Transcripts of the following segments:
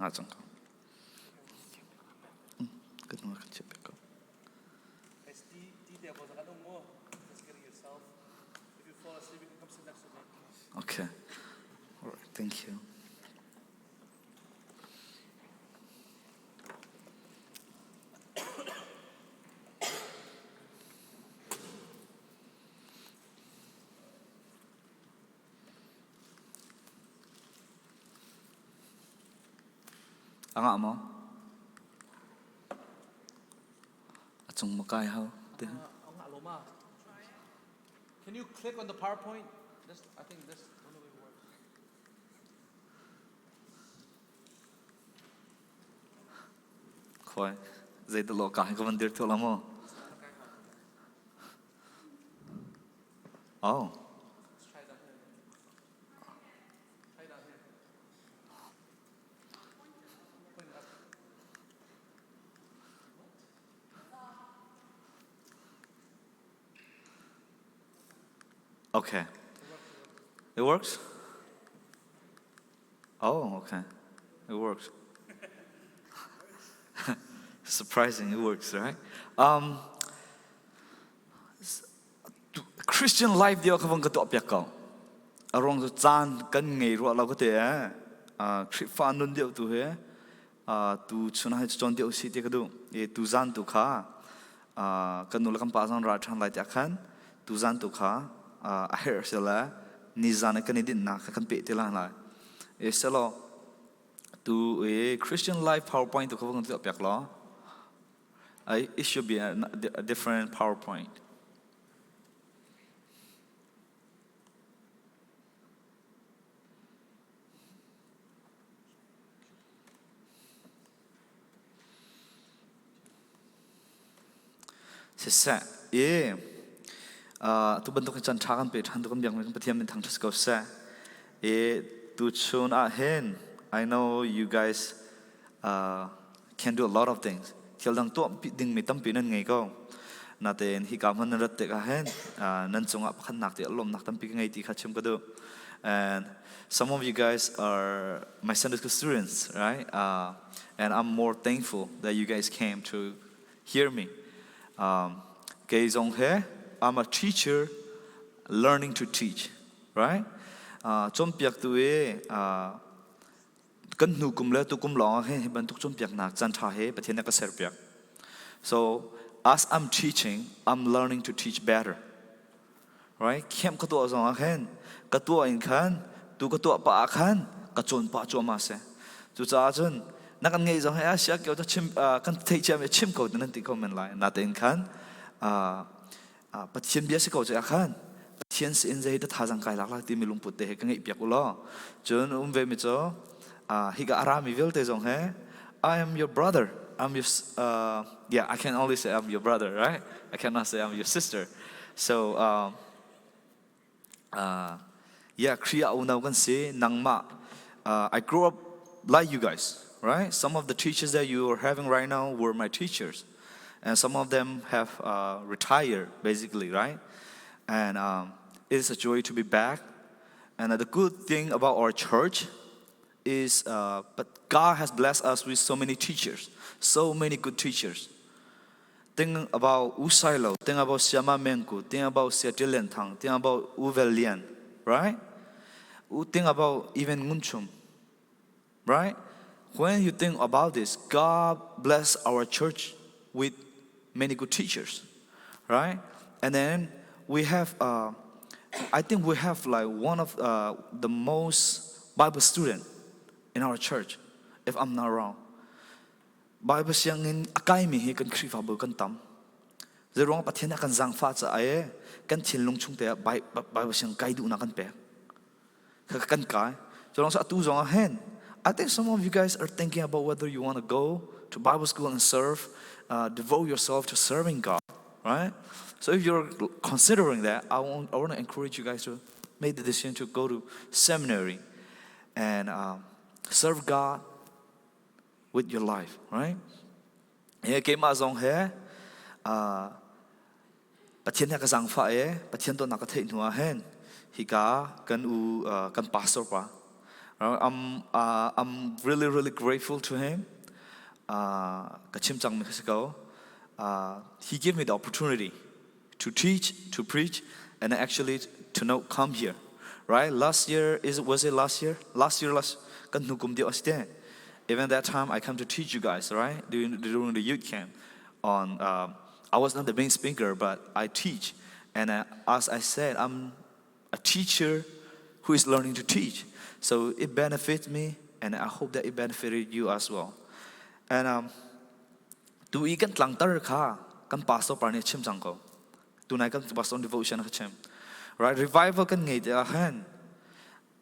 Nga cang ko. Kan hnu kan chiah piak ko. Okay. All right. Thank you. A ngah maw? A cung ma kai hau te. Can you click on the PowerPoint? This, I think this one way works. Khoi, zei te lo ka hi ka van dir thio la maw? Oh. Okay. It works? Oh, okay. It works. Surprising, it works, right? Um, Christian life dia ka vong ka tuah piak ko. A ruang cu caan kan ngei rua lo ka te eh. Khrihfa nun deuh tu he tu chun hai cawn deuh si ti ka duh. E tu zan tu kha kan nu le kan pa zong ra ṭhan lai tiah khan tu zan tu kha a herh si le ni zan kan i dinhnak kha kan peh te lai lai. E selaw tu e Christian life PowerPoint tu kha vong tuah piak law. It should be a different PowerPoint. Siseh i tu bantuk in caan ṭha kan pe ṭhan tu kan biak mi kan Pathian min thangṭhat ko seh. I tuchun ah hin I know you guys can do a lot of things. Thil dang tuah ding mi tampi nan ngei ko. Natein hika hman nan rat tikah hin nan cungah pakhatnak ti lawmnak tampi ka ngei ti kha chim ka duh. And some of you guys are my Sunday school students, right? And I'm more thankful that you guys came to hear me. Kei zong he, I'm a teacher learning to teach, right? Cawnpiaktu i kan hnu kum le tukum lawng ah hin hi bantuk cawnpiaknak caan ṭha he Pathian nih a ka serpiak. So as I'm teaching, I'm learning to teach better. Right? Camp ka tuah zong ah khin ka tuah in khan tu ka tuah pah ah khan ka cawn pah cuahmah si. Cucaah cun na kan ngeih zong hi a sia kio chim kan theih cia mi chim ko nan ti ko men lai. Natein khan Pathian bia si ko cu ah khan Pathian sin zei dah thazang kai lak lak timi lungput te he ka ngeih piak u law. Cun um ve mi cu hika arami vialte zong he I am your brother. I'm your yeah, I can only say I'm your brother, right? I cannot say I'm your sister. So yeah, Khrih ah unau kan si. Nangmah, I grew up like you guys, right? Some of the teachers that you are having right now were my teachers, and some of them have retired, basically, right? And it is a joy to be back. And the good thing about our church is, but God has blessed us with so many teachers, so many good teachers. Think about U Sailo, think about Siama Mengku, think about Sia Lian Thang, think about U Vel Lian, right? Think about even Ngun Chum, right? When you think about this, God bless our church with many good teachers, right? And then we have, I think we have like one of the most Bible student in our church, if I'm not wrong. Bible sianginn a kaimi hi kan Khrihfabu kan tam. Zeiruang Pathian a kan zaangfah caah e kan thinlung chung te ah Bible siang kai duhnak kan pek. Kan kai. So long atu zong ah hin I think some of you guys are thinking about whether you want to go to Bible school and serve, devote yourself to serving God, right? So if you're considering that, I want to encourage you guys to make the decision to go to seminary and serve God with your life, right? He keimah zong he Pathian he ka zangfah e Pathian dawtnak ka theih hnu ah hin hika kan u kan pastor pa. I'm really, really grateful to him. Ka chim cangmi ka si ko. He gave me the opportunity to teach, to preach, and actually to know come here. Right? Last year is was it last year? Last year last kan hnu kum deuh a si te. Even that time I come to teach you guys, right? During the youth camp on I was not the main speaker, but I teach. And as I said, I'm a teacher who is learning to teach. So it benefits me, and I hope that it benefited you as well. And tu i kan tlangtar kha kan pastor par nih chim cang ko. Tunai kan pastor devotion kha chim. Right? Revival kan ngei te ah khan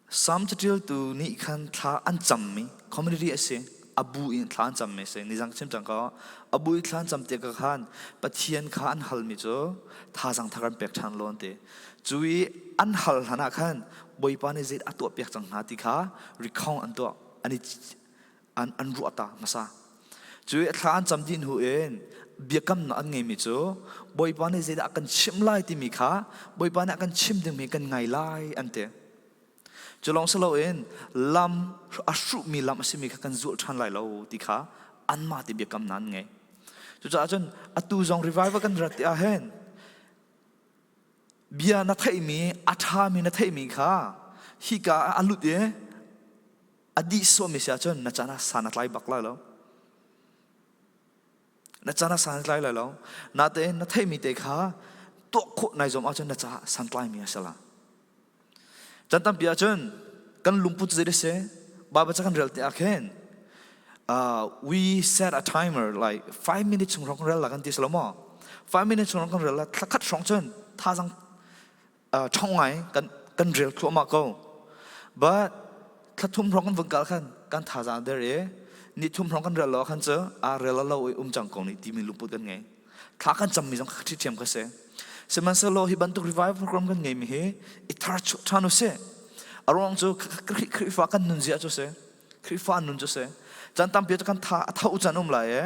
Sam caṭialtu nih khan thla an cammi community a si. A bu in thla an cammi a si. Nizang chim cang ko. A bu i thla an cam tikah khan Pathian kha an halmi cu thazaang thar an pek ṭhan law an ti. Cu i an hal hlan ah khan Bawipa nih zei a tuah piak cang hna ti kha recount an tuah. An i an ruah ta hmasa. Cu i thla an cam dih hnu in biakamnak an ngeimi cu Bawipa nih zeidah a kan chimh lai timi kha Bawipa nih a kan chim dingmi kan ngai lai an ti. Cu lawng si loin lam a hruhmi lam a simi kha kan zulh ṭhan lai lo ti kha anmah ti biakamnak an ngei. Cucaah cun atu zong revival kan rat ti ah hin bia na theihmi a ṭhami na theihmi kha hika ah a lut i a dih sawhmi si ahcun na caan ah san a tlai bak lai lo. Na caan ah san a tlai lai lo. Natein na theihmi te kha tuah khawh nai zuam ahcun na caah santlaimi a si la. Chan tampi ahcun kan lungput zei si Bible ca kan rel ti ah khin we set a timer like 5 minutes chung rong kan rel la kan ti salo maw? 5 minutes chung rong kan rel la, thlakhat hrawng cun thazang ṭhong ngai kan rel thluahmah ko. But thlathum hrawng kan vun kal khan kan thazaang der i ni thum hrawng kan rel lo khan cu a rel lo i um cang ko ni timi lungput kan ngei. Thla kan cammi zong kha ṭhiam ka si. Sihmanhsehlaw hi bantuk revival program kan ngeimi hi i thar ṭhan u sih. A ruang cu Khrihfa kan nun zia cu si. Khrihfa nun cu si. Chan tampi cu kan tha a tho chan um lai e.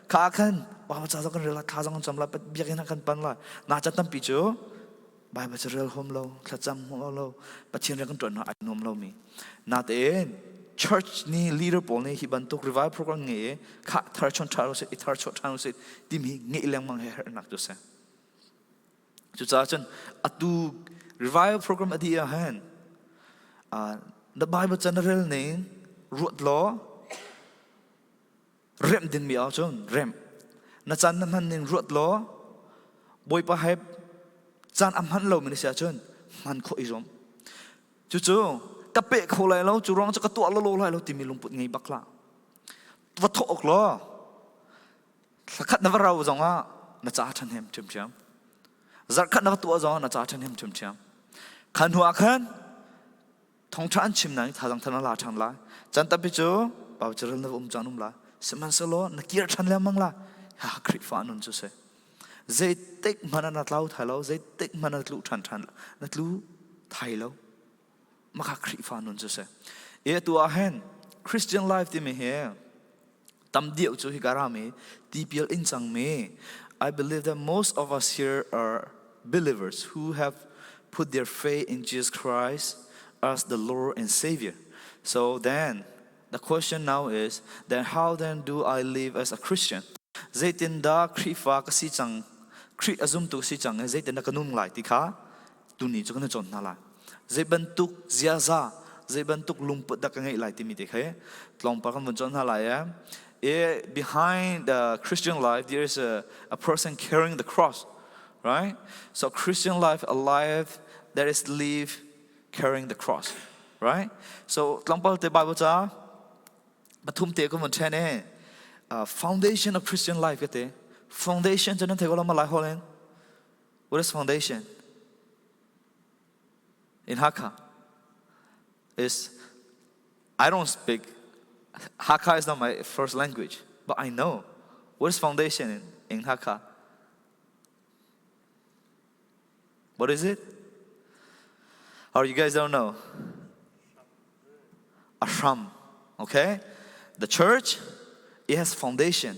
Kha khan Bible ca zong kan rel lai, thla zong kan cam lai, biakinn ah kan pan lai. Na chan tampi cu Bible cu rel huam lo, thlacam huam lo, Pathian rian kan ṭuan ai nuam lomi. Natein church nih leader pawl nih hi bantuk revival program ngei i kha thar chon ṭha usih, i thar chuah ṭhan usih timi ngeih lengmang he herhnak cu si. Cucaah cun atu revival program a dih ah hin na Bible ca na rel ning ruat law, remh dingmi ahcun remh. Na caan na hman ning ruat law, Bawipa he caan a hman lomi na si ahcun hman khawh i zuam. Cucu ka peh kho lai lo, cu ruang cu ka tuah lolo lai lo timi lungput ngei bak hlah. Va thawh awk law thlakhat na va rau zongah na ca ṭhahnem ṭhiamṭhiam. Zarhkhat na va tuah zongah na ca ṭhahnem ṭhiamṭhiam. Kha hnu ah khan thawngṭha an chim nain thazaang than la ṭhan lai. Chan tampi cu paucarel na va um caan um lai. Sihmanhsehlaw na kir ṭhan lengmang lai. Ha Khrihfa nun cu si. Zeitik hmanh ah na tlau thai lo, zeitik hmanh na tlu ṭhan ṭhan na tlu thai lo. Maka Khrihfa nun cu si. E tu ah hin Christian life timi hi tam deuh cu hika rami tipil in cangmi. I believe that most of us here are believers who have put their faith in Jesus Christ as the Lord and Savior. So then the question now is, then how then do I live as a Christian? Zeitindah Khrihfa ka si cang, Khrih a zumtu si cang i zeitindah ka nun lai ti kha tuni cu kan i cawn hna lai. Zei bantuk ziaza, zei bantuk lungput dah ka ngeih lai timi te kha tlawmpal kan vun cawn hna lai. Behind the Christian life there is a person carrying the cross, right? So Christian life, a life that is live carrying the cross, right? So tlawmpal te Bible ca pathum te kan vun ṭhen i foundation of Christian life ka te. Foundation cu nan thei ko lo ma lai holh in? What is foundation in Hakha? Is I don't speak Hakha, is not my first language, but I know what is foundation in Hakha. What is it? Or you guys don't know? A hram. Okay, the church, it has foundation,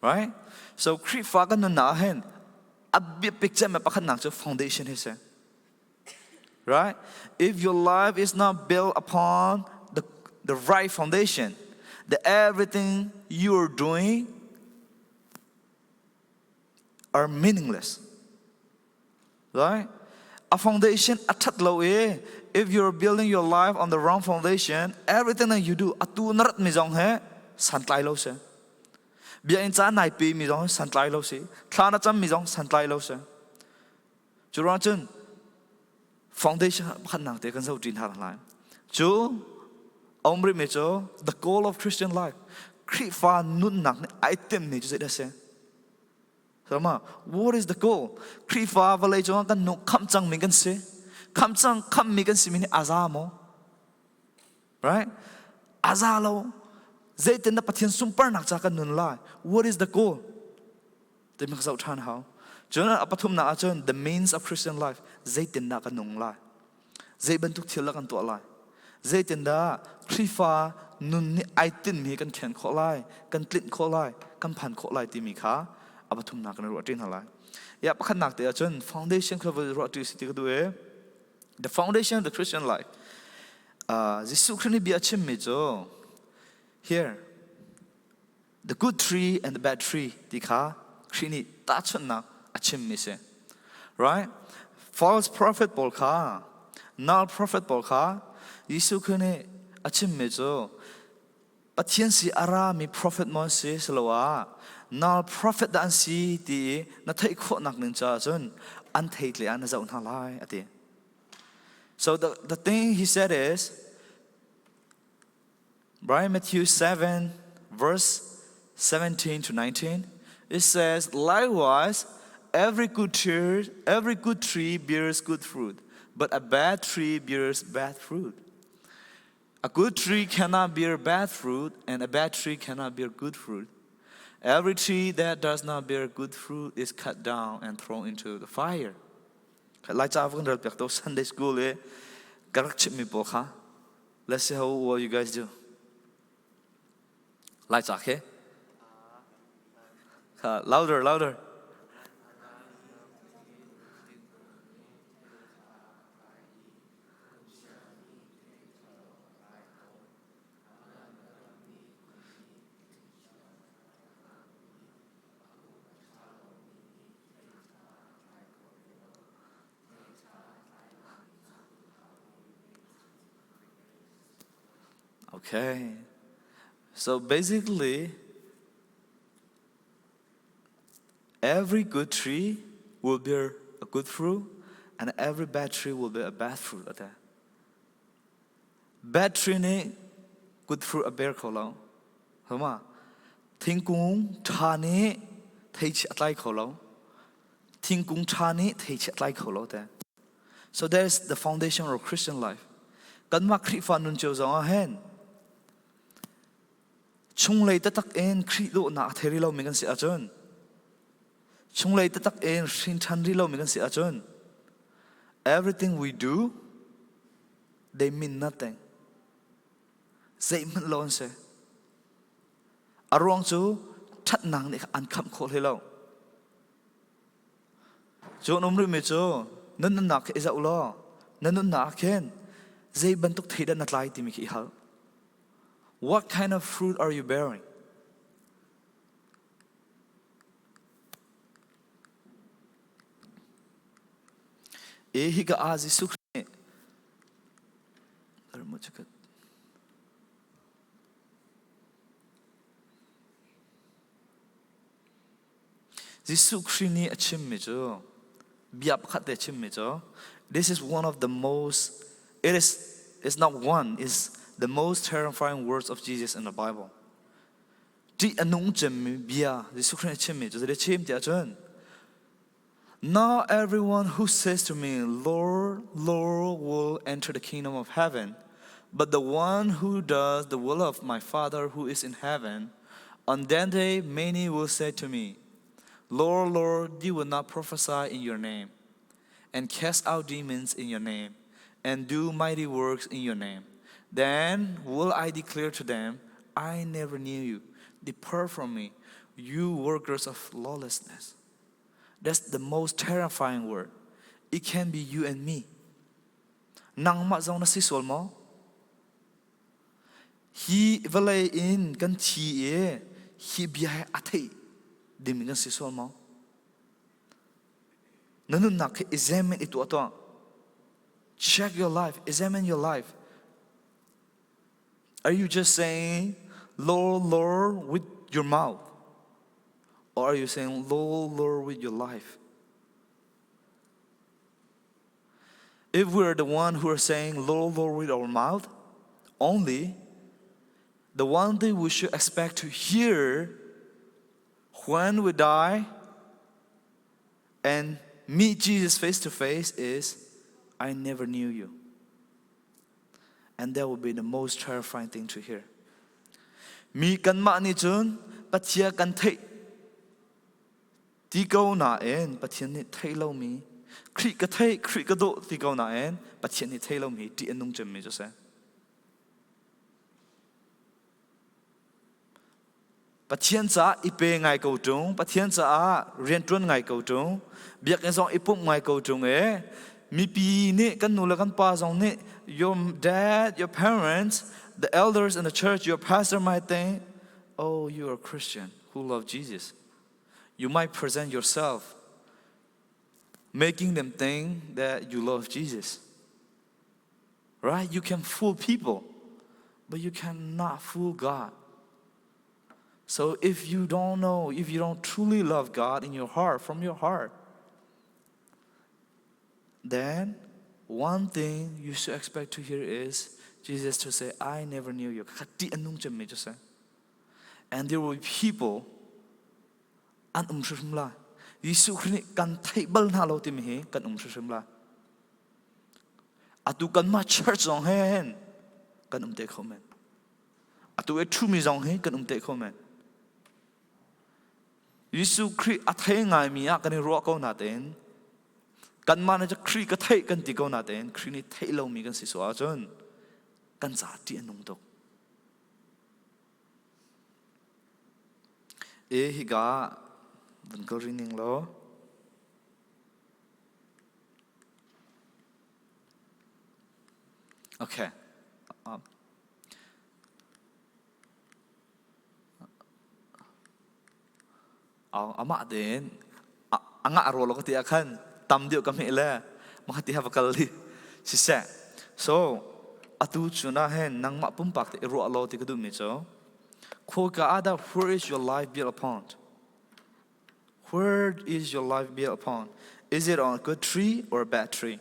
right? So Khrihfa kan nunnak ah hin a biapik cem pakhatnak cu foundation hi si, right? If your life is not built upon the the right foundation, that everything you are doing are meaningless. Right? A foundation a that lo i if you're building your life on the wrong foundation, everything that you do atu na rat mi zong he santlai lo si. Biakinn ca nai pe mi zong santlai lo si. Thla na cam mi zong santlai lo si. Cu ruang cun foundation pakhatnak te kan zoh ṭi hna lai. Cu a um rihmi cu the goal of Christian life Khrihfa nunnak nih ai timmi cu zeidah a si? Sama, what is the goal? Khrihfa vawlei cungah kan nu khamh cangmi kan si. Khamh cang khamhmi kan simi nih a za maw? Right? A za lo. Zeitin dah Pathian sunparnak ca kan nun lai? What is the goal? Timi ka zoh ṭhan hau. Cun a pathumnak ahcun the means of Christian life zeitindah kan nung lai? Zei bantuk thil dah kan tuah lai? Zeitindah Khrihfa nun nih ai tinhmi kan khen khawh lai, kan tlinh khawh lai, kan phan khawh lai timi kha a pathumnak kan ruah ṭi hna lai. Ya pakhatnak te ahcun foundation kha ruah ṭi si ti ka duh i the foundation of the Christian life Jesuh Khrih nih bia a chimmi cu here the good tree and the bad tree ti kha Khrih nih tahchunhnak a chimmi si. Right? False prophet pawl kha, null prophet pawl kha Jesuh Khrih nih a chimmi cu Pathian si a rami prophet maw an si siloah null prophet dah an si ti na theih khawhnak ning caah cun an theitle ah na zoh hna lai a ti. So the thing he said is, Brian Matthew 7, verse 17 to 19, it says, Likewise, every good tree bears good fruit, but a bad tree bears bad fruit. A good tree cannot bear bad fruit, and a bad tree cannot bear good fruit. Every tree that does not bear good fruit is cut down and thrown into the fire. Laica kan rel piak to Sunday school i ka rak chimmi pawl kha Let's see how well you guys do. Laica khe. Louder, louder. Okay. So basically, every good tree will bear a good fruit, and every bad tree will bear a bad fruit. Okay. Bad tree nih good fruit a bear kho lo. Hama? Thingkung ṭha nih theichi a tlai kho lo. Thingkung ṭha nih theichi a tlai kho lo te. So there's the foundation of Christian life. Kanmah Khrihfa nun cio zong ah hin chunglei taktak in Khrih dawhnak a thei rih lomi kan si ahcun chunglei taktak in hrin ṭhan rih lomi kan si ahcun everything we do they mean nothing. Zeihmanh lo an si. A ruang cu ṭhatnak nih an khamh khawh hlei lo. Cu an um rihmi cu na nunnak khi i zoh law na nunnak ah khin zei bantuk thei dah na tlai timi khi i hal. What kind of fruit are you bearing? E hika ah Jesuh Khrih nih Jesuh Khrih nih a chimmi cu bia pakhat te a chimmi cu this is one of the most it is it's not one is the most terrifying words of Jesus in the Bible. Ṭih a nung cemmi bia Jesuh Khrih nih a chimmi cu zei chim ti ahcun Not everyone who says to me, Lord, Lord, will enter the kingdom of heaven, but the one who does the will of my Father who is in heaven. On that day, many will say to me, Lord, Lord, you will not prophesy in your name, and cast out demons in your name, and do mighty works in your name. Then will I declare to them, I never knew you. Depart from me, you workers of lawlessness. That's the most terrifying word. It can be you and me. Nangmah zong na si sual maw? Hi vawlei in kan thi i hi bia hi a theih ding kan si sual maw? Na nunnak khi examine i tuah tuah. Check your life, examine your life. Are you just saying, Lord, Lord, with your mouth? Or are you saying, Lord, Lord, with your life? If we're the one who are saying, Lord, Lord, with our mouth only, the one thing we should expect to hear when we die and meet Jesus face to face is, I never knew you. And that will be the most terrifying thing to hear. Mi kanmah nih cun Pathian kan theih ti ko nain Pathian nih theih lomi Khrih ka theih, Khrih ka dawh ti ko nain Pathian nih theih lomi ṭih a nung cemmi cu si. Pathian caah i pe ngai ko ṭung, Pathian caah rianṭuan ngai ko ṭung, biakinn zong i pumh ngai ko ṭung e, mipi nih kan nu le kan pa zong nih your dad, your parents, the elders in the church, your pastor might think, oh, you are a Christian who love Jesus. You might present yourself making them think that you love Jesus. Right? You can fool people, but you cannot fool God. So if you don't know, if you don't truly love God in your heart, from your heart, then one thing you should expect to hear is Jesus to say, I never knew you. And there will be people an um hrimhrim lai. Jesuh Khrih nih kan theih bal hna lo timi hi kan um hrimhrim lai. Atu kanmah church zong he hin kan um te kho men. Atu i ṭhumi zong hi kan um te kho men. Jesuh Khrih a thei ngaimi ah kan i ruah ko natein kanmah nih Khrih ka theih kan ti ko natein Khrih nih theih lomi kan si sual ahcun kan ca ṭih a nung tuk. E hika van kal ring ning law Okay. Amah tein a ngah rawl ka ti ah khan tam deuh ka hmeh le mah ti ha va kal hi siseh so atu chun ah hin nangmah pumpak te i ruah law ti ka duhmi cu khawika ah dah where is your life built upon where is your life built upon is it on a good tree or a bad tree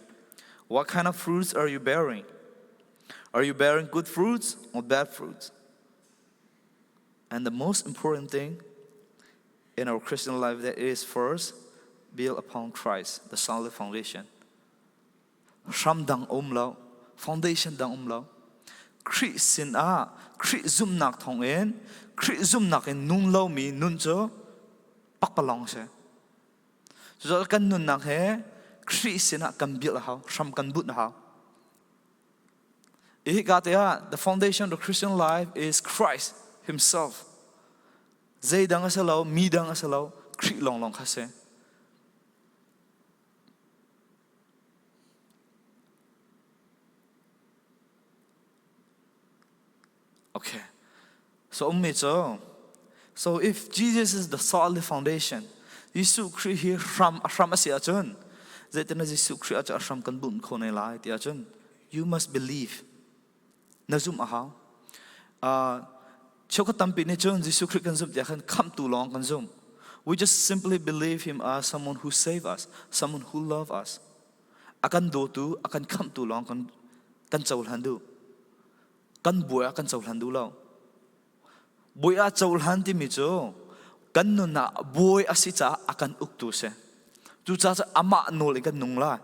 what kind of fruits are you bearing are you bearing good fruits or bad fruits And the most important thing in our Christian life that is first build upon Christ, the solid foundation. Hram dang um lo, foundation dang um lo. Khrih sin ah Khrih zumnak thawng in Khrih zumnak in nung lomi nun cu pakpalong si. Cucaah kan nunnak he Khrih sinah kan build a hau, hram kan bunh a hau. Hika te ah the foundation of the Christian life is Christ himself. Zeidang a si lo, mi dang a si lo, Khrih lawnglawng kha si. Okay. So ummi cu so if Jesus is the solid foundation, Jesuh Khrih hi hram a hram a si ahcun zeitin Jesuh Khrih ah a hram kan bunh kho ne lai ti ahcun you must believe na zumh a hau. Cheukhat tampi nih cun Jesuh Khrih kan zumh tiah khan khamhtu lawng kan zumh. We just simply believe him as someone who save us, someone who love us. A kan dawtu, a kan khamhtu lawng kan kan cohlan duh. Kan buai ah kan cohlan duh lo. Buai ah cohlan timi cu kan nun ah buai a si caah a kan uktu si. Cucaah amah nawl in kan nung lai.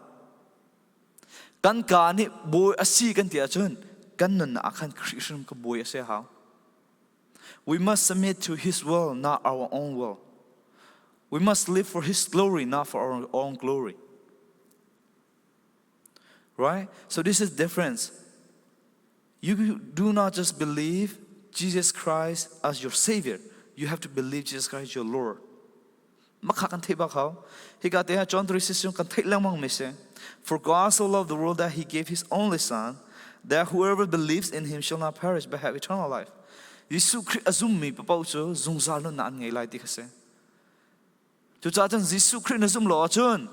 Kan kaa nih bawi a si kan ti ahcun kan nunnak ah khan Khrih hrim ka bawi a si hau. We must submit to His will, not our own will. We must live for His glory, not for our own glory. Right? So this is difference. You do not just believe Jesus Christ as your Savior. You have to believe Jesus Christ your Lord. Makha kan theih bak hau. Hika te ah John 3:16 kan theih lengmang mi si. For God so loved the world that he gave his only son, That whoever believes in him shall not perish but have eternal life. Jesuh Khrih a zummi paoh cu zungzal nunnak an ngei lai ti kha si. Cucaah cun Jesuh Khrih na zum lo ahcun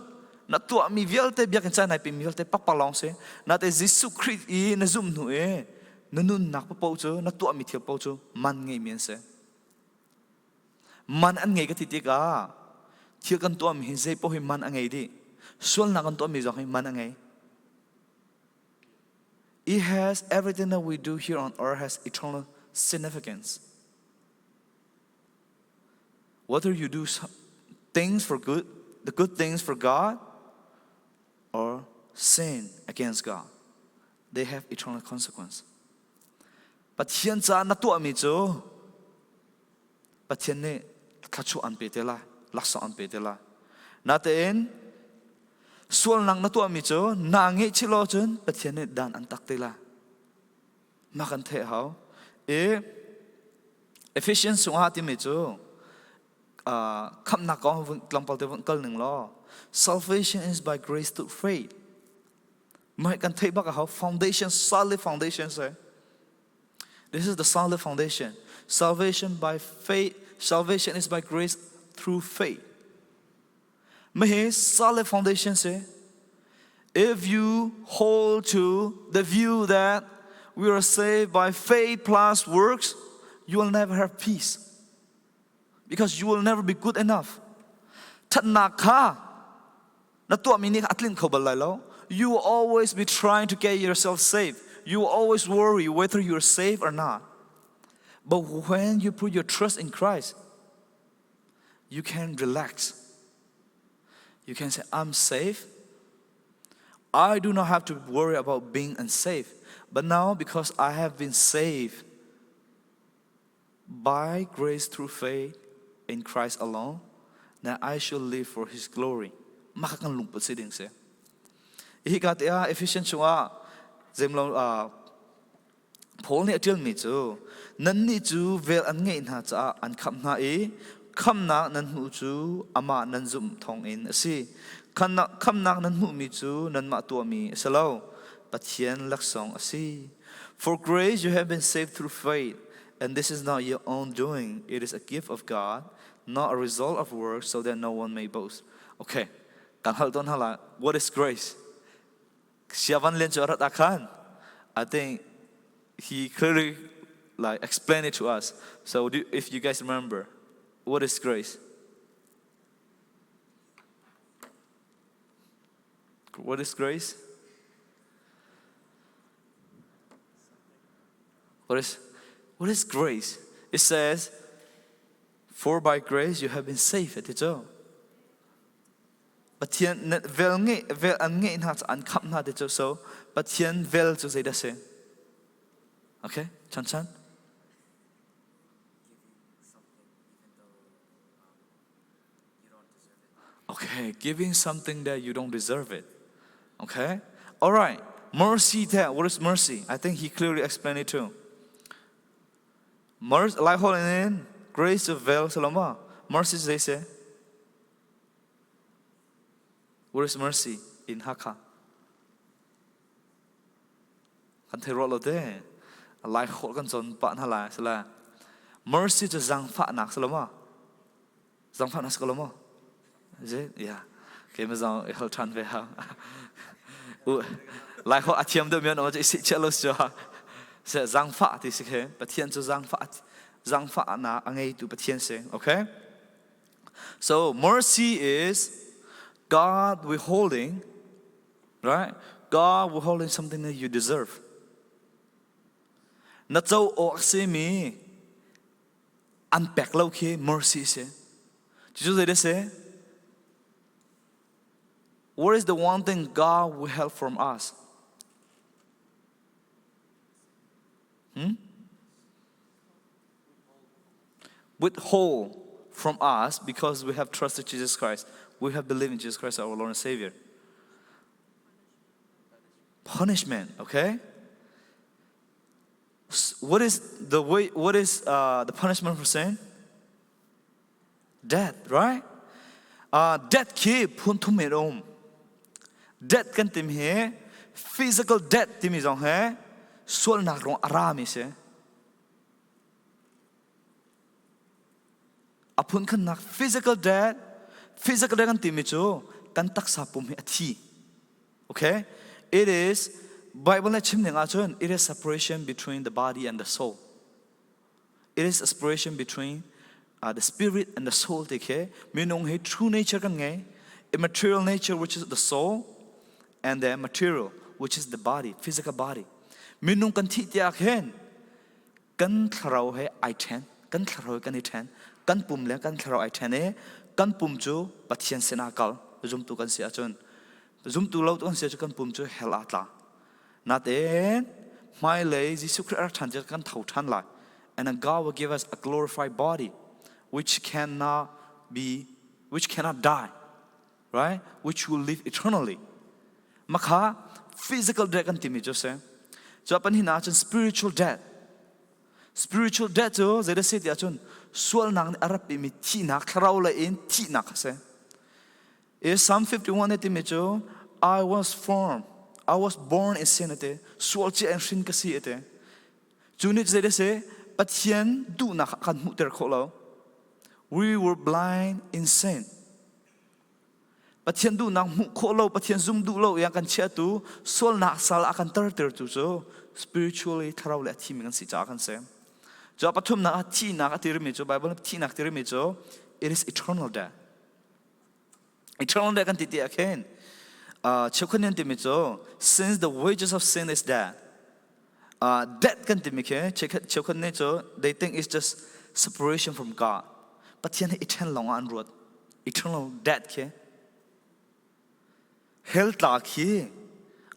na tuahmi vialte biakinn ca nai pimi vialte pakpalawng si. Nate Jesuh Khrih i na zumh hnu i na nunnak paoh cu na tuahmi thil paoh cu man ngeimi an si. Man an ngei ka ti tikah thil kan tuahmi hi zei paoh hi man a ngei dih. Sualnak kan tuahmi zong hi man a ngei. It has everything that we do here on earth has eternal significance. Whether you do things for good, the good things for God, or sin against God, they have eternal consequence. Pathian caah na tuahmi cu Pathian nih thluachuah an pe te lai, laksawng an pe te lai. Natein sualnak na tuahmi cu naa ngaihchih lo cun Pathian nih dan an tak te lai. Mah kan theih hau. I Ephesians chungah timi cu khamhnak kong tlawmpal te vun kal ning law salvation is by grace through faith. Mah kan theih bak a hau foundation solid foundation say. This is the solid foundation. Salvation by faith, salvation is by grace through faith. Mah solid foundation say if you hold to the view that we are saved by faith plus works, you will never have peace. Because you will never be good enough. Ṭhatnak kha na tuahmi nih a tlinh kho bal lai lo. You will always be trying to get yourself saved. You will always worry whether you're saved or not. But when you put your trust in Christ, you can relax. You can say, I'm safe. I do not have to worry about being unsafe. But now, because I have been saved by grace through faith in Christ alone, now I shall live for His glory. Maka kan lungput si ding si. Hi ka te ah Ephesians chungah zemlo Paul nih a ṭialmi cu nannih cu vel an ngeih hna caah an khamh hna i khamhnak nan hmuh cu amah nan zumh thawngin a si. Khamhnak nan hmuhmi cu nanmah tuahmi a si lo, Pathian laksawng a si. For grace you have been saved through faith, and this is not your own doing. It is a gift of God, not a result of works, so that no one may boast. Okay, kan hal tawn hna lai. What is grace? Siavan Lian cu a rat ah khan I think he clearly like explained it to us. So do, if you guys remember, what is grace? What is grace? What is what is grace? It says, For by grace you have been saved. Ati cu. Pathian vel ngeih vel an ngeih hna an khamh hna ti cu so Pathian vel cu zeidah si? Okay, chan chan. Okay, giving something that you don't deserve it. Okay? All right. Mercy there. What is mercy? I think he clearly explained it too. Mercy, lai hol in grace of vel salama. Mercy they say. Where is mercy in Hakha? Kan thei ruah lo te. Lai khol kan chon pa hna lai sala. Mercy cu zangfahnak salo ma? Zangfahnak si ko lo maw? Is it? Yeah. Okay, ma zang i hal than ve ha. U lai ho a thiam deuh mi an um cu i sih chia lo si se zangfah ti si khe Pathian cu zangfah zangfahnak a ngeitu Pathian si. Okay? So mercy is God withholding, right? God withholding something that you deserve. Na co awk simi an pek lo khi mercy si. Cucu zei dah si? What is the one thing God will help from us? Hmm? Withhold from us because we have trusted Jesus Christ. We have believed in Jesus Christ, our Lord and Savior. Punishment, okay? What is the way? What is the punishment for sin? Death, right? Death khi phun thum in um. Death kan tim hi physical death timi zong he Sualnak ruang a rami si. A phunkhannak physical death, physical death kan timi cu kan taksa pum hi a thi. Okay? It is Bible nih chim ning ahcun it is separation between the body and the soul. It is a separation between the spirit and the soul ti khi minung hi true nature kan ngei immaterial nature which is the soul and the material which is the body physical body minung kan thih tiah khin kan thlarau he ai ṭhen kan thlarau he kan i ṭhen kan pum le kan thlarau ai ṭhen i kan pum cu Pathian sinah kal zumtu kan si ahcun zumtu lo kan si ahcun kan pum cu hell ah tla natein hmailei Jesuh Khrih a rak ṭhan kan tho ṭhan lai and then God will give us a glorified body which cannot be which cannot die right which will live eternally makha physical death kan timi cu si cu pan hin ahcun spiritual death spiritual death cu zeidah si ti ahcun sualnak nih a rat pimi thihnak thlarau lei in thihnak a si i Psalm 51 nih timi cu I was formed I was born in sin ati sual cia in hrin ka si ati cu nih zeidah si Pathian duhnak kan hmuhter khawh lo we were blind in sin Pathian duhnak hmuh khawh lo, Pathian zum duh lo i a kan chiahtu, sualnak sal a kan tertertu cu spiritually thlarau le a thimi kan si caah kan si. Cu pathumnak ah thihnak a tirimi cu Bible thihnak tirimi cu it is eternal death. Eternal death kan ti ti ah khin cheukhat nih an timi cu since the wages of sin is death. Death kan timi khi cheukhat nih cu they think it's just separation from God. Pathian hi eternal lawng ah an ruat. Eternal death khi hell tla khi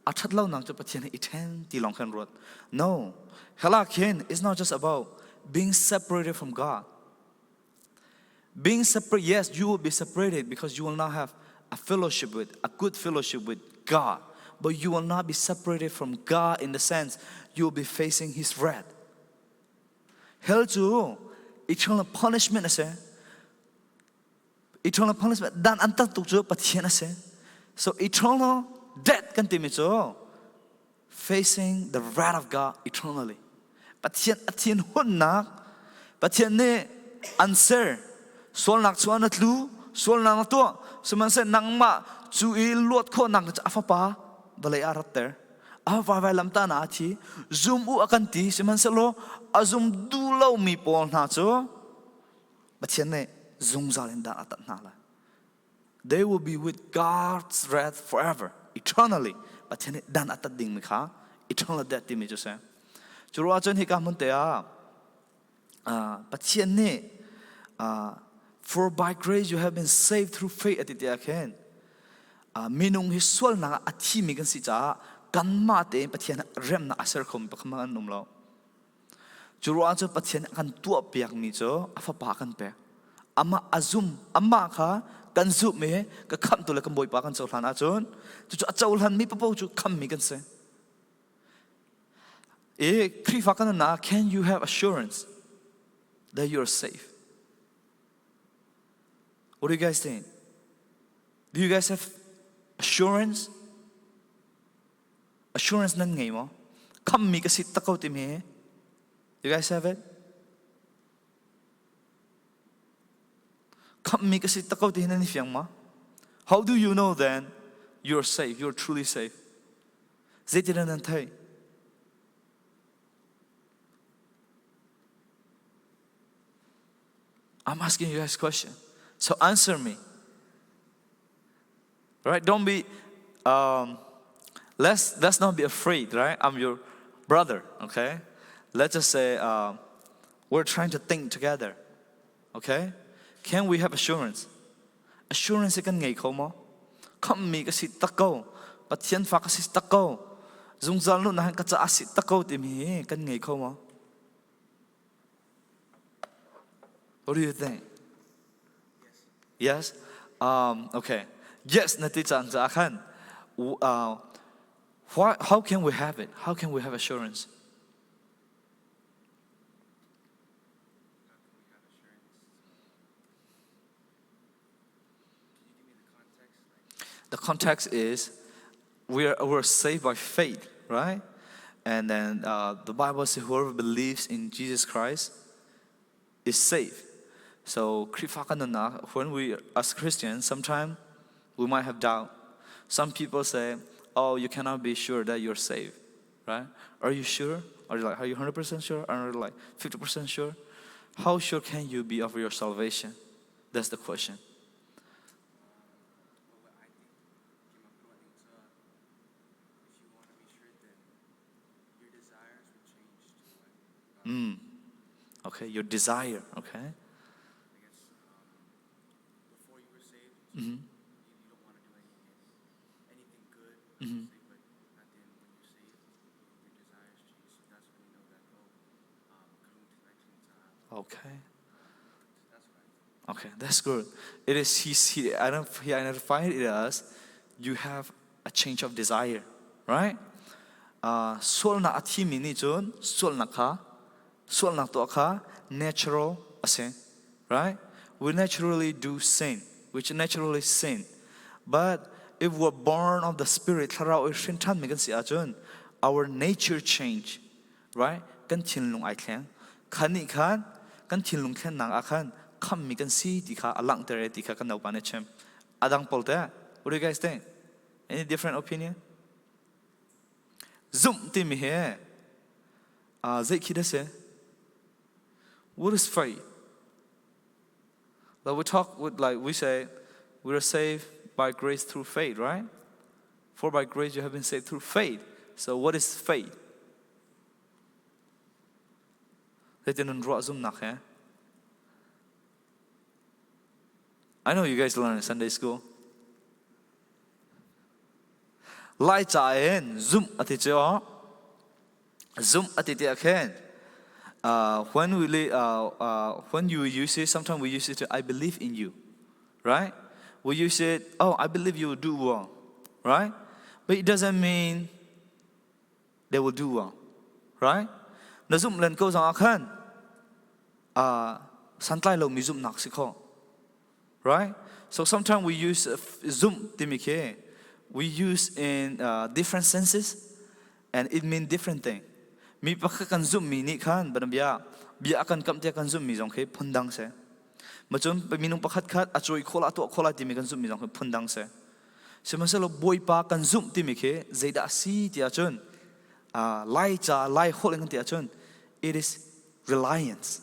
a ṭhat lonak cu Pathian hi eternal ti lawng khan ruat. No, hell ah khin it's not just about being separated from God. Being separate, yes, you will be separated because you will not have a fellowship with, a good fellowship with God. But you will not be separated from God in the sense you will be facing His wrath. Hell cu eternal punishment a si. Eternal punishment dan an tat tuk cu Pathian a si. So eternal death kan timi cu facing the wrath of God eternally. Pathian a thin hunnak Pathian nih an ser sualnak chuan na tlu sualnak na tuah sihmanhsehlaw nangmah cu i luat khawhnak cu a fapa vawlei ah ratter a fapa vailamtah na a thi zum u a kan ti sihmanhsehlaw a zum duh lomi pawl hna cu Pathian nih zungzal in dan a tat hna lai They will be with God's wrath forever, eternally. Pathian nih dan a tat dingmi kha eternal death timi cu si. Cu ruah cun hika hmun te ah Pathian nih for by grace you have been saved through faith ati tiah khin minung hi sualnak ah a thimi kan si caah kanmah tein Pathian remnak a ser khomi pakhat an um lo. Cu ruangah cun Pathian a kan tuahpiakmi cu a fapa kan pek. Amah a zum, amah kha kan zumh i ka khamhtu le kan Bawipa kan cohlan ahcun cucu a cohlanmi paoh cu khammi kan si. I Khrihfa kan nunnak can you have assurance that you are safe? What do you guys think? Do you guys have assurance? Assurance nan ngei maw? Khammi ka si tak ko timi You guys have it? Khammi ka si tak ko ti nan i fiang ma? How do you know then you're safe, you're truly safe? Zeitin nan theih? I'm asking you guys a question. So answer me. Right? Don't be, let's not be afraid, right? I'm your brother, okay? Let's just say we're trying to think together, okay? Can we have assurance? Assurance kan ngei kho maw? Khammi ka si tak ko. Pathian fa ka si tak ko. Zungzal nu na ka ca si tak ko timi kan ngei kho maw? What do you think? Yes. Okay. Yes na ti caan caah khan why, how can we have it? How can we have assurance? The context is we're saved by faith, right? And then the Bible says whoever believes in Jesus Christ is saved. So Khrihfa kan nunnak, when we as Christians, sometimes we might have doubt. Some people say, "Oh, you cannot be sure that you're saved." Right? Are you sure? Are you like, are you 100% sure? Are you like 50% sure? How sure can you be of your salvation? That's the question. Mm. Okay, your desire, okay? I guess before you were saved, Mm-hmm. you don't want to do anything good, Mm-hmm. say, but at the end when you're saved, your desires change. So that's when you know that, oh, Okay. That's what I think. Okay, that's good. It is he identified it as you have a change of desire, right? Sualnak a thimi nih cun sualnak kha sualnak tuah kha natural a si, right? We naturally do sin, which naturally sin. But if we're born of the Spirit, thlarau i hrin ṭhanmi kan si ahcun our nature change, right? Kan thinlung ai thleng. Khan nih khan kan thinlung thlennak ah khan khammi kan si ti kha a langhter e ti kha kan naupa nih a chim. Adang pawl teh, what do you guys think? Any different opinion? Zumh timi hi zei khi dah si? What is faith? Like we talk with like we say we are saved by grace through faith, right? For by grace you have been saved through faith. So what is faith? Zeitin nan ruah zumnak he? I know you guys learn in Sunday school. Lai ca in zumh a ti cu zumh a ti tiah khin when you use it, sometimes we use it to I believe in you, right? We use it, oh, I believe you will do well, right? But it doesn't mean they will do well, right? Na zumh len ko zong ah khan santlai lomi zumhnak si kho, right? So sometimes we use zumh timi khi we use in different senses and it mean different thing. Mi pakhat kan zumhmi nih khan bia bia a kan kamh tiah kan zumhmi zong khi phundang si. Macun minung pakhat khat a cawi khawh la tuah khawh lai timi kan zumhmi zong khi phundang si. Sihmanhsehlaw Bawipa kan zumh timi khi zeidah a si ti ahcun Lai ca Lai holh in kan ti ahcun it is reliance.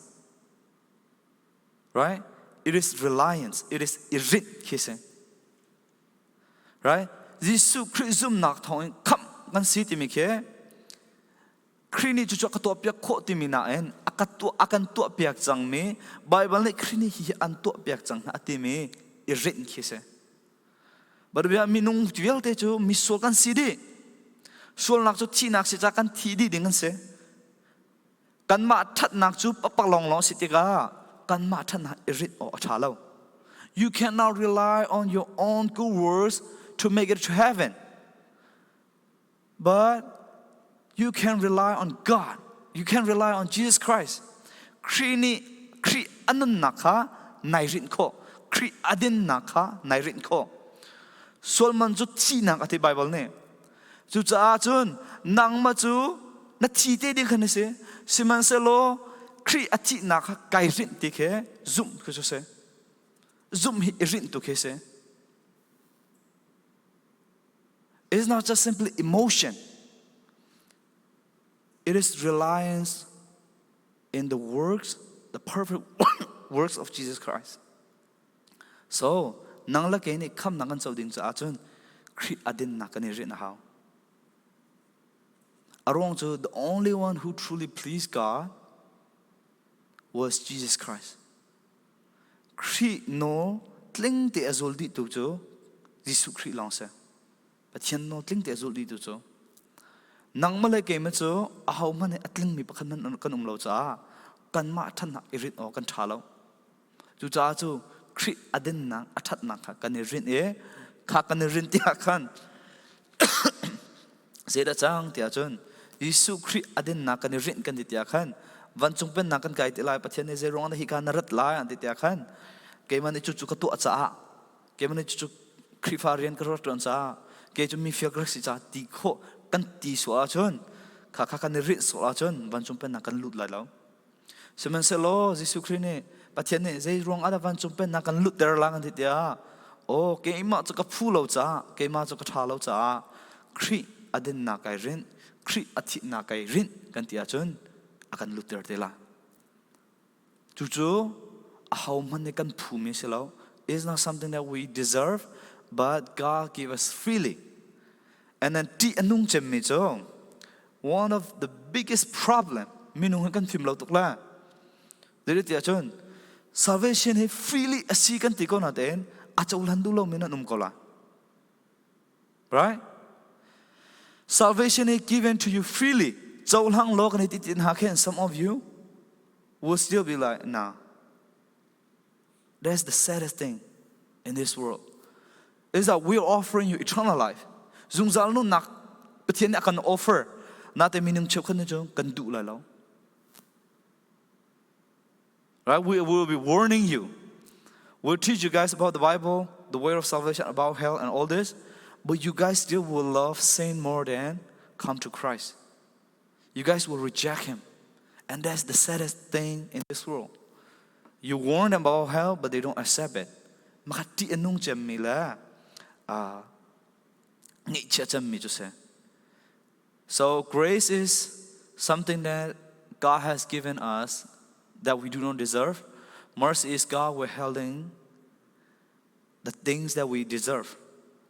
Right? It is reliance. It is i rinh khi si. Right? Jesuh Khrih zumnak thawngin khamh kan si timi khi Khrih nih cucu a ka tuahpiak khawh timi nain a ka tuah a kan tuahpiak cangmi Baibal nih Khrih nih hihi an tuahpiak cang hna a timi i rinh khi si. But minung vialte cu misual kan si dih. Sualnak cu thihnak si caah kan thi dih ding kan si. Kanmah ṭhatnak cu pakpak lawnglawng si tikah kanmah ṭhatnak i rinh awk a ṭha lo. You cannot rely on your own good works to make it to heaven. But you can rely on God. You can rely on Jesus Christ. Khrih nih Khrih a nunnak kha nai rinh khawh. Khrih a dinnak kha nai rinh khawh. Sualman cu thihnak a ti Bible nih. Cucaah cun nangmah cu na thi te ding khan na si. Sihmanhsehlaw Khrih a thihnak kha kai rinh ti khi zumh khi cu si. Zumh hi i rinh tu khi si. It's not just simply emotion. It is reliance in the works, the perfect works of Jesus Christ. So, nang le kei nih khamnak kan co ding caah cun Khrih a dinnak kan i rinh a hau. A ruang cu the only one who truly pleased God was Jesus Christ. Khrih nawl tling te a zul dih tu cu Jesuh Khrih lawng si. Pathian nawl tling te a zul dih tu cu. Nangmah le keimah cu ahohmanh hi a tlingmi pakhat hmanh kan um lo caah kanmah ṭhatnak i rinh awk kan ṭha lo. Cucaah cu Khrih a dinnak a ṭhatnak kha kan i rinh i kha kan i rinh tiah khan zeidah cang tiah cun Jesuh Khrih a dinnak kan i rinh kan ti tiah khan vancung pennak kan kai ti lai Pathian nih zeiruang dah hika na rat lai an ti tiah khan keimah nih cucu ka tuah caah keimah nih cucu Khrihfa rian ka rak ṭuan caah kei cu mi fiak rak si caah ti khawh kan ti sual ahcun Kha kha kan i rinh sual ahcun vancung pennak kan lut lai lo. Sihmanhsehlaw Jesuh Khrih nih Pathian nih zei ruang ah dah vancung pennak kan lutter la kan ti tiah aw keimah cu ka phu lo caah keimah cu ka ṭha lo caah Khrih a dinnak kai rinh Khrih a thihnak kai rinh kan ti ahcun a kan lutter te la. Cucu ahohmanh nih kan phumi si lo. It's not something that we deserve, but God give us freely. And then ṭih a nung cemmi cu one of the biggest problem minung hi kan fim lo tuk la. Zeiti ahcun salvation hi freely a si kan ti ko na tein a cohlan duh lomi nan um ko la. Right? Salvation is given to you freely. Cohlang law kan ti tin ha khen some of you will still be like, nah. That's the saddest thing in this world. Is that we are offering you eternal life. Zungzal nunnak Pathian nih a kan offer. Nate minung cheukhat nih cun kan duh lai lo. Right? We will be warning you. We'll teach you guys about the Bible, the way of salvation, about hell, and all this. But you guys still will love sin more than come to Christ. You guys will reject Him. And that's the saddest thing in this world. You warn them about hell, but they don't accept it. Makati anung cemmi le ngaihchia cemmi cu si. So grace is something that God has given us that we do not deserve. Mercy is God withholding the things that we deserve,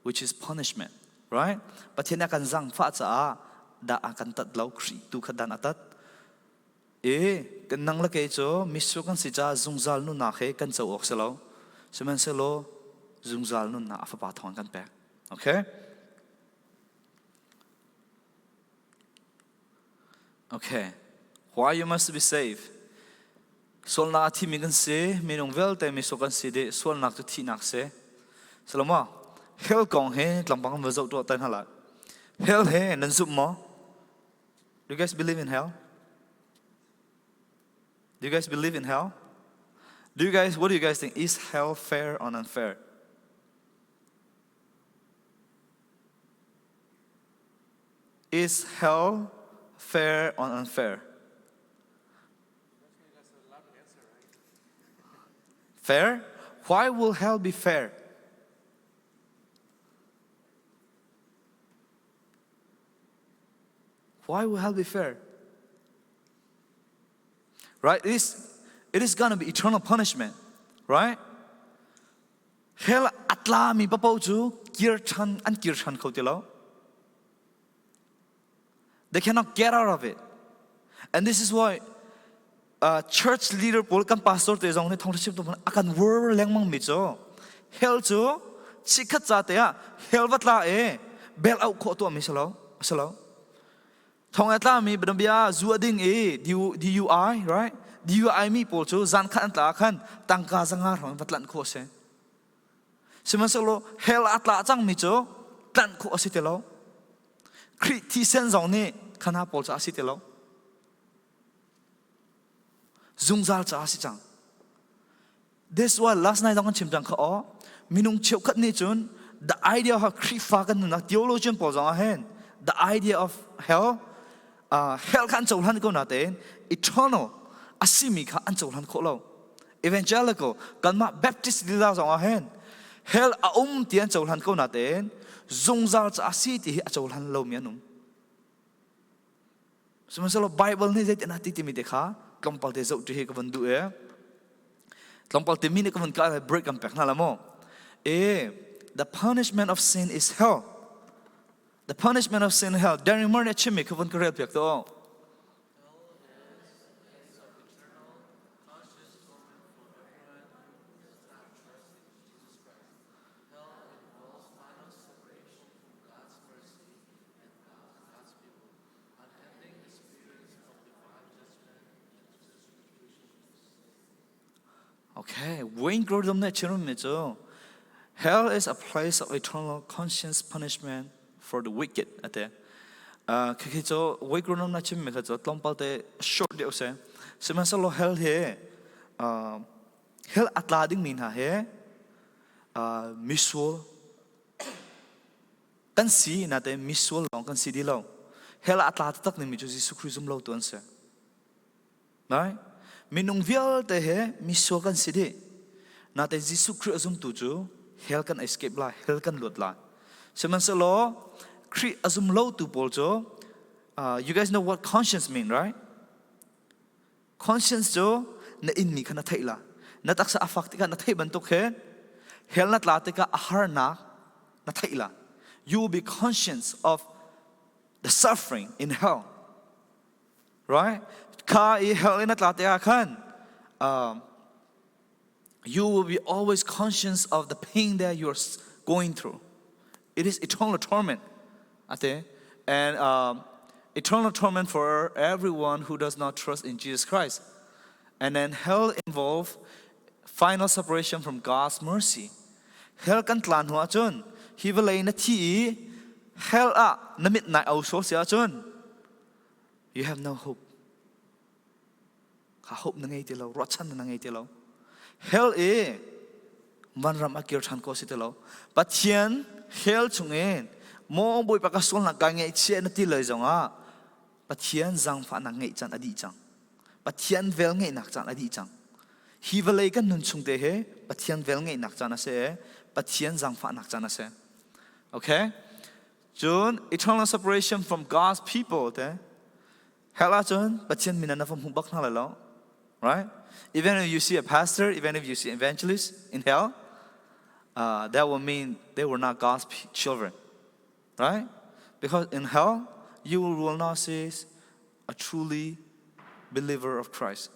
which is punishment, right? Pathian a kan zangfah caah dah a kan tat lo, Khrih tu kha dan a tat. E kan nang le kei cu mitsur kan si caah zungzal nunnak he kan co awk si lo. Sihmanhsehlaw zungzal nunnak a fapa thawng kan pek. Okay? Okay. Why you must be saved? Sualnak a thimi kan si, minung vialte misual kan si dih, sualnak cu thihnak si. Salama, hell kong he tlangpang kan va zoh tuah tan hala. Hell he nan zumh maw? Do you guys believe in hell? Do you guys believe in hell? Do you guys, what do you guys think? Is hell fair or unfair? Is hell fair or unfair? Fair? Why will hell be fair? Why will hell be fair? Right? It is, it is going to be eternal punishment, right? Hell a tlami paoh cu kir ṭhan an kir ṭhan kho ti lo. They cannot get out of it. And this is why uh, church leader pawl kan pastor te zong nih thawngṭha chimtu a kan wor lengmang mi cu hell cu chikkhat ca te ah hell va tla e bel out khawh tuah mi si lo si lo Thong a tlami bianabia zu a ding i DUI, right? DUI mi pawl cu zan khat an tla khan tangka zanga hrawng va tlanh khawh a si. Sihmanhsehlaw hell a tla cangmi cu tlanh khawh a si ti lo. Khrih thisen zong nih khana pawl cu a si ti lo. Zungzal ca a si cang. This why last night zong kan chim cang kha aw. Minung cheukhat nih cun the idea of Khrihfa kan nunnak theologian pawl zong ah hin the idea of hell hell kha an cohlan ko natein eternal a simi kha an cohlan khawh lo. Evangelical kanmah Baptist lila zong ah hin hell a um ti an cohlan ko natein zungzal ca a si ti hi a cohlan lomi an um. Sihmanhsehlaw Bible nih zeitin a ti timi te kha tlawmpal te zoh ṭi hi ka van duh e. Tlawmpal te mi nih ka van ka break kan pek hna la maw? E, the punishment of sin is hell. The punishment of sin hell. Darren Moore nih a chimmi kha van ka rel piak to. Okay, Wayne Grudem nih chimmi cu Hell is a place of eternal conscience punishment for the wicked ate. Khi cu Wayne Grudem na chimmi kha cu tlawmpal te short deuh si. Sihmanhsehlaw hell hi hell a tla dingmi hna hi misual kan si natein misual lawng kan si ti lo. Hell ah a tla taktak dingmi cu Jesuh Khrih zum lo tu an si. Right? Minung vialte he misual kan si dih. Natein Jesuh Khrih a zumtu cu hell kan escape lai, hell kan luat lai. Sihmanhsehlaw Khrih a zum lo tu pawl cu you guys know what conscience mean, right? Conscience cu na inmi kha na theih la. Na taksa a fak tikah na theih bantuk he hell na tla tikah a harnak na theih la. You will be conscious of the suffering in hell. Right? Kha i hell in a tla tikah khan you will be always conscious of the pain that you're going through. It is eternal torment. Ate. And eternal torment for everyone who does not trust in Jesus Christ. And then hell involve final separation from God's mercy. Hell kan tlan hnu ahcun hi vawlei na thi i hell ah na mit nai au so si ahcun you have no hope. Kha hope na ngei ti lo, ruahchan na ngei ti lo. Hell i vanram a kir ṭhan ko si ti lo. Pathian hell chungin maw Bawipa ka sualnak ka ngaihchia na ti lei zongah Pathian zaangfahnak ngeih caan a dih cang. Pathian vel ngeihnak caan a dih cang. Hi vawlei kan nun chung te hi Pathian vel ngeihnak caan a si i Pathian zaangfahnak caan a si. Okay? Cun eternal separation from God's people te hell ahcun Pathian min na va hmu bak hna lai lo. Right? Even if you see a pastor, even if you see evangelist in hell, that will mean they were not God's children. Right? Because in hell, you will not see a truly believer of Christ.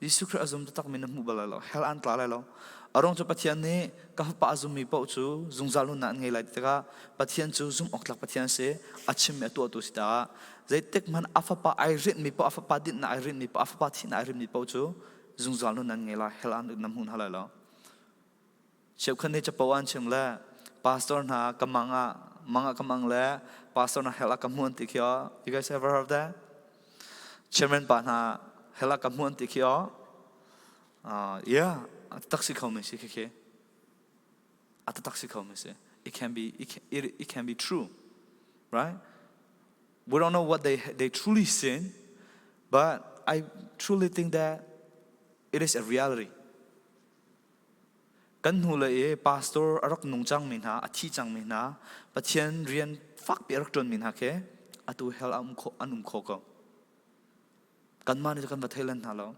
Jesuh Khrih a zum taktak mi na hmu bal lai lo. Hell an tla lai lo. A ruang cu Pathian nih ka fapa a zummi paoh cu zungzal nunnak an ngei lai ti tikah Pathian cu zumh awk tlak Pathian a si, a chimmi a tuahtu si caah zeitik hmanh a fapa ai rinhmi paoh, a fapa dinhnak ai rinhmi paoh, a fapa thihnak ai rinhmi paoh cu zungzal nun an ngei lai, hell an na hmu hna lai lo. Cheukhat nih capo an chim le pastor hna ka mang ah mang ah ka mang le pastor hna hell ah ka hmu an ti khi aw. You guys ever heard that? Chairman pa hna hell ah ka hmu an ti khi aw. Yeah, a tak si kho mi si khi khi. A tak si kho mi si. It can be it can, it, it can be true. Right? We don't know what they truly sin, but I truly think that it is a reality. Kan hnulei i pastor a rak nung cangmi hna, a thi cangmi hna, Pathian rian fakpi a rak ṭuanmi hna khi atu hell ah an um kho ko. Kanmah nih kan va thei len hna lo.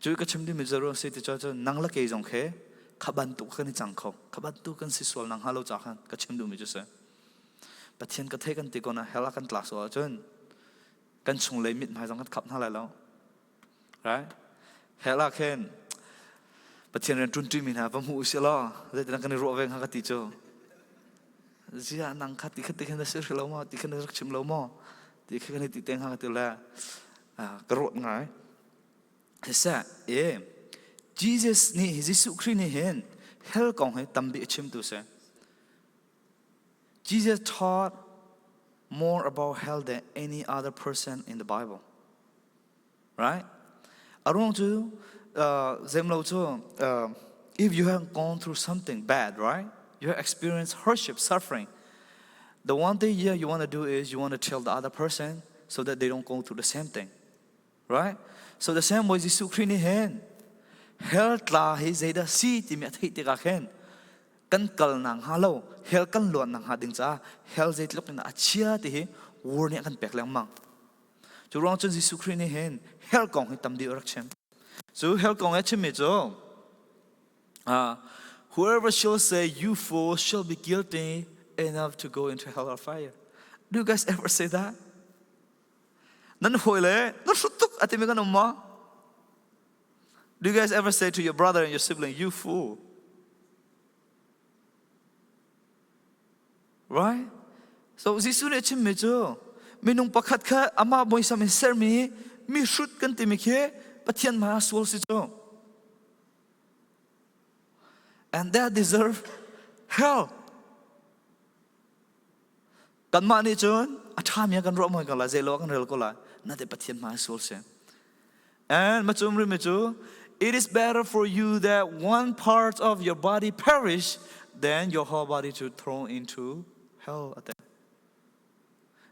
Cu ka chim dingmi cu ruang si ti cun nang le kei zong khi kha bantuk kan i cang kho. Kha bantuk kan si sual nang hnga lo ca khan ka chim duhmi cu si. Pathian ka thei kan ti ko na hell ah kan tlak sual ahcun kan chunglei mithmai zong kan khap hna lai lo. Right? Hell ah khin Pathian rian ṭunṭimi hna va hmu usih law zeitin kan i ruah ve hnga ka ti cu. Ziah nang kha ti kha ti khan na si lo maw ti khan na rak chim lo maw ti kha kan i ti te hnga ka ti le ka ruat ngai. Siseh e Jesus nih Jesuh Khrih nih hin hell kong hi tam bik a chimtu si. Jesus taught more about hell than any other person in the Bible. Right? A ruang cu zemlo cu if you have gone through something bad, right? You have experienced hardship, suffering. The one thing yeah, you want to do is you want to tell the other person so that they don't go through the same thing. Right? So the same way Jesuh Khrih nih hin hell tla hi zeidah si timi a theih tikah khin kan kal nak hnga lo hell kan luan nak hnga ding caah hell zeitluk in a chia ti hi word nih a kan pek lengmang. Cu ruang cun Jesuh Khrih nih hin hell kong hi tam deuh a rak chim. Cu hell kong a chimmi cu whoever shall say you fool shall be guilty enough to go into hell or fire. Do you guys ever say that? Nan hawi le na hrut tuk a timi kan um maw? Do you guys ever say to your brother and your sibling, you fool? Right? So Jesuh nih a chimmi cu minung pakhat kha amah muisam in sermi mi hrut kan timi khi Pathian hmai ah sual si cu. And that deserve hell. Kanmah nih cun a ṭhami ah kan ruah mawi ko lai, zeilo ah kan rel ko lai. Nate Pathian hmai sual si. And macum rimi cu it is better for you that one part of your body perish than your whole body to thrown into hell. Ate.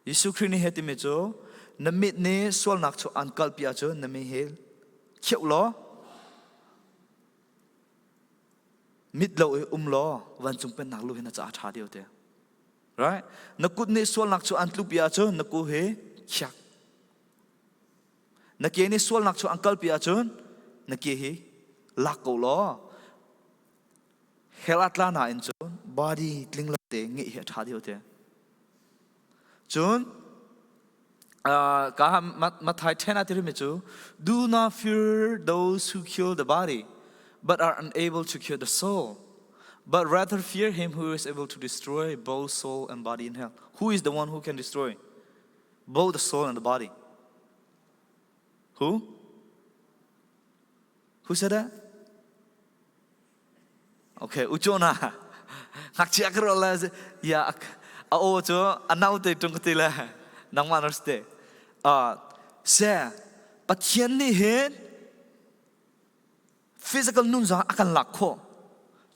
Jesuh Khrih nih hi timi cu na mit nih sualnak cu an kalpi ahcun na mi hi kheuh law mit lo i um law vancung pennak lu hi na caah ṭha deuh te. Right? Na kut nih sualnak cu an tlupi ahcun na ku hi khiak. Na ke nih sualnak cu an kalpi ahcun na ke hi lak ko law hell ah tla nain cun body tling lo te ngeih hi a ṭha deuh te. Cun ka Matthai 10 ah tirimi cu do not fear those who kill the body but are unable to kill the soul but rather fear him who is able to destroy both soul and body in hell. Who is the one who can destroy both the soul and the body? Who? Who said that? Okay, uchona. Ngakchia ka ro la ya a o chu a nau te tung ti le nangmah na ste. Se Pathian nih hin physical nun zong a kan lak khawh.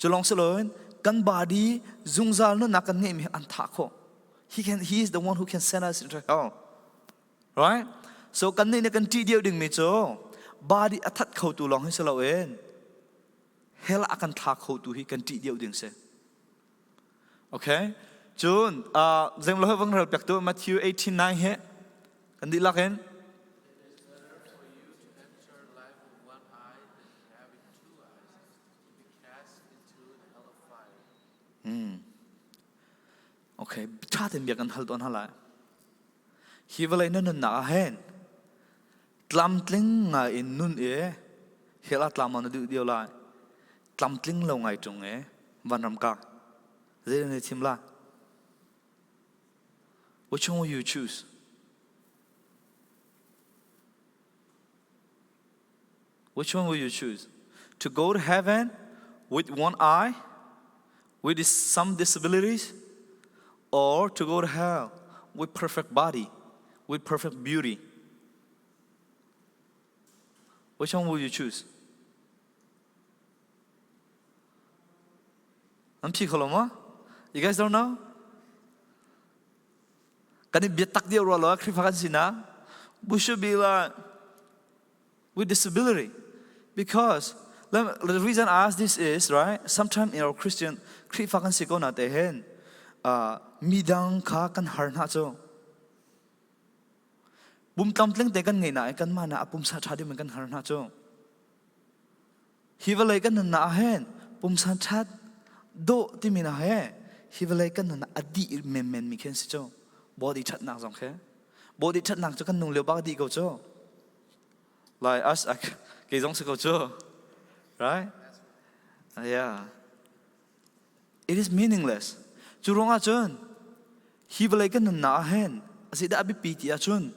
Cu lawng si loin kan body zungzal nunnak kan ngeihmi an thah khawh. He is the one who can send us into hell. Right? So kan nih nih kan ṭih deuh dingmi cu body a that khotu lawng hi si loin hell a kan thla khotu hi kan ṭih deuh ding si. Okay? Cun zeimlo he vang ral pek tu Matthew 18:9 he kan dihlak in Okay, ṭha tein bia kan hal tawn hna lai. Hi vawlei na nunnak ah hin tlamtling ngai in nun i hell ah tlam na duh dio lai. Tlamtling lo ngai ṭung i vanram ka. Zei na thim lai? Which one will you choose? Which one will you choose? To go to heaven with one eye, with some disabilities, or to go to hell with perfect body, with perfect beauty? Which one will you choose? You guys don't know? Kan i biatak deuh rua lo Khrihfa kan sinak. We should be like with disability because the reason I ask this is right sometimes in our Christian Khrihfa kan si ko na te hin midang kha kan har hna cu pum tlamtling te kan ngei na kan mah na a pumsa tha ding kan har hna cu Hi vawlei kan nunnak ah hin pumsan ṭhat dawh timi na he hi vawlei kan nunnak a dih menmen mi khi an si cu. Body ṭhatnak zong khi. Body ṭhatnak cu kan nung lio bak dih ko cu. Like us, kei zong si ko cu. Right? Yeah. It is meaningless. Cu ruangah cun hi vawlei kan nunnak ah hin a zeidah a biapi ti ahcun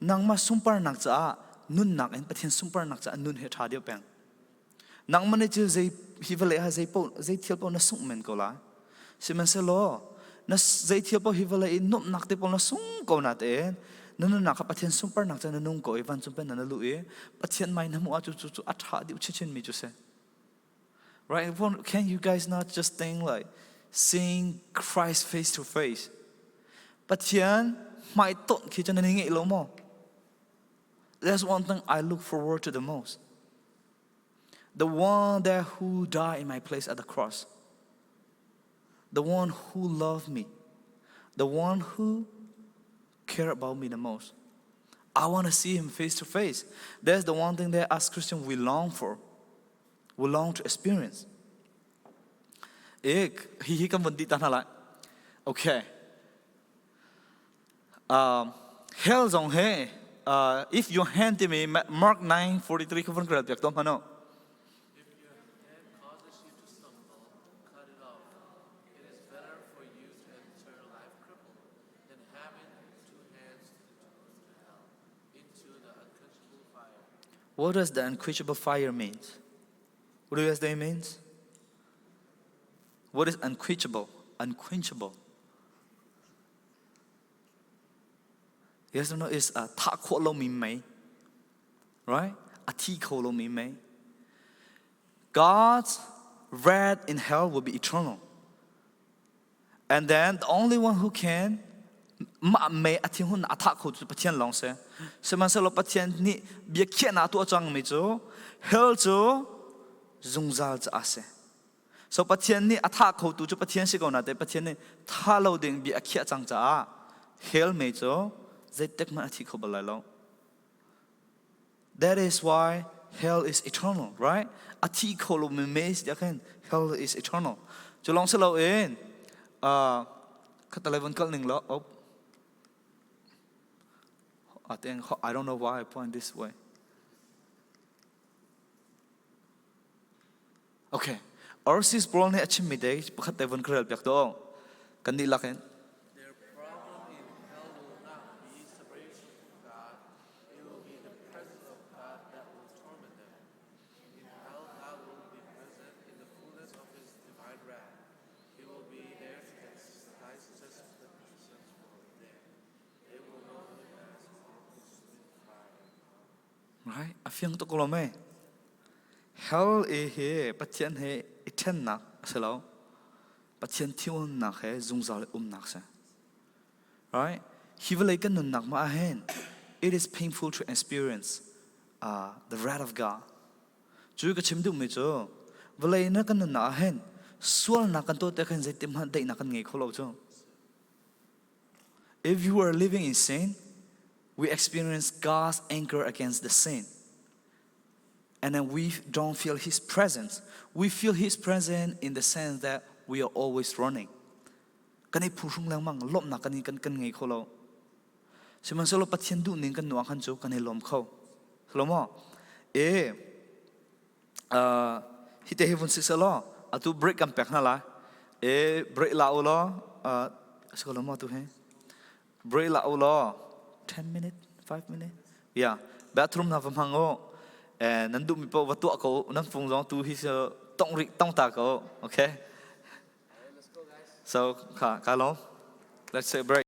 nangmah sunparnak caah nunnak in Pathian sunparnak caah nun hi a ṭha deuh peng. Nangmah nih cu zei hi vawlei ah zei paoh zei thil paoh na sungh men ko lai. Sihmanhsehlaw na zei thil paoh hi vawlei i nuamhnak te paoh na sung ko na tein na nunnak kha Pathian sunparnak caah na nung ko i vancung pen na luh i Pathian mai na hmuh ah cu cu a ṭha deuh chinchin mi cu si. Right? Can you guys not just think like seeing Christ face to face? Pathian hmaitonh khi cu nan i ngeih lo maw? That's one thing I look forward to the most. The one there who died in my place at the cross. The one who loved me. The one who cared about me the most. I want to see him face to face. That's the one thing that us Christians we long for. We long to experience. Eh, hi hi kan vun ti ta hna lai. Okay. Hell zong he if your hand timi Mark 9:43 kha vun ka rel piak to hmano. If your hand causes you to stumble, cut it off. It is better for you to enter life crippled than having two hands to go into hell, into the unquenchable fire. What does the unquenchable fire means? What do you guys think it means? What is unquenchable? Unquenchable. Yes or no is a thah khawh lomi mei. Right? A thi kho lomi mei. God's wrath in hell will be eternal. And then the only one who can Mah mei a thinhun a thah kho cu Pathian lawng si. Sihmanhsehlaw Pathian nih biakhiahnak a tuah cangmi cu hell cu zungzal caah a si. So Pathian nih a thah khotu cu Pathian si ko na te Pathian nih tha lo ding bia a khiah cang caah hell mei cu zeitik hmanh a thi kho bal lai lo. That is why hell is eternal, right? A thi kho lo mi mei si khin hell is eternal. Cu lawng si lo in khatalei von kal ning law oh I think I don't know why I point this way. Okay. R.C. Sproul nih a chimmi te pakhat te vun ka rel piak to. Kan dihlak in. Their problem in hell will not be separation from God. It will be the presence of God that will torment them. In hell, God will be present in the fullness of His divine wrath. He will be there to chastise the sins for them. They will know Him as all-consuming fire. Right? A fiang tuk lo mei. Hell e he Pathian he i ṭhennak a si lo. Pathian thiunnak he zungzal umnak si. Right? Hi vawlei kan nunnak ma ahhin it is painful to experience the wrath of God. Cu ka chim duhmi cu vawlei na kan nunnak ahhin sualnak kan tuah te khin zeitin hmanh daihnak kan ngei kho lo cu. If you are living in sin, we experience God's anger against the sin. And then we don't feel His presence. We feel His presence in the sense that we are always running. Kan i phuhrung lengmang lawmhnak kan kan kan ngei kho lo. Sihmanhsehlaw Pathian duh ning kan nuang khan cu kan i lawm kho. Salomo, e hi te hi vun si selaw atu break kan pek hna lai. E break la u law salomo tu he break la u law 10 minute 5 minute yeah bathroom na va hmang u nan duh mi paoh va tuah ko nan fung zong tu hi tong ri tong ta ko okay so ka ka lawm let's say break.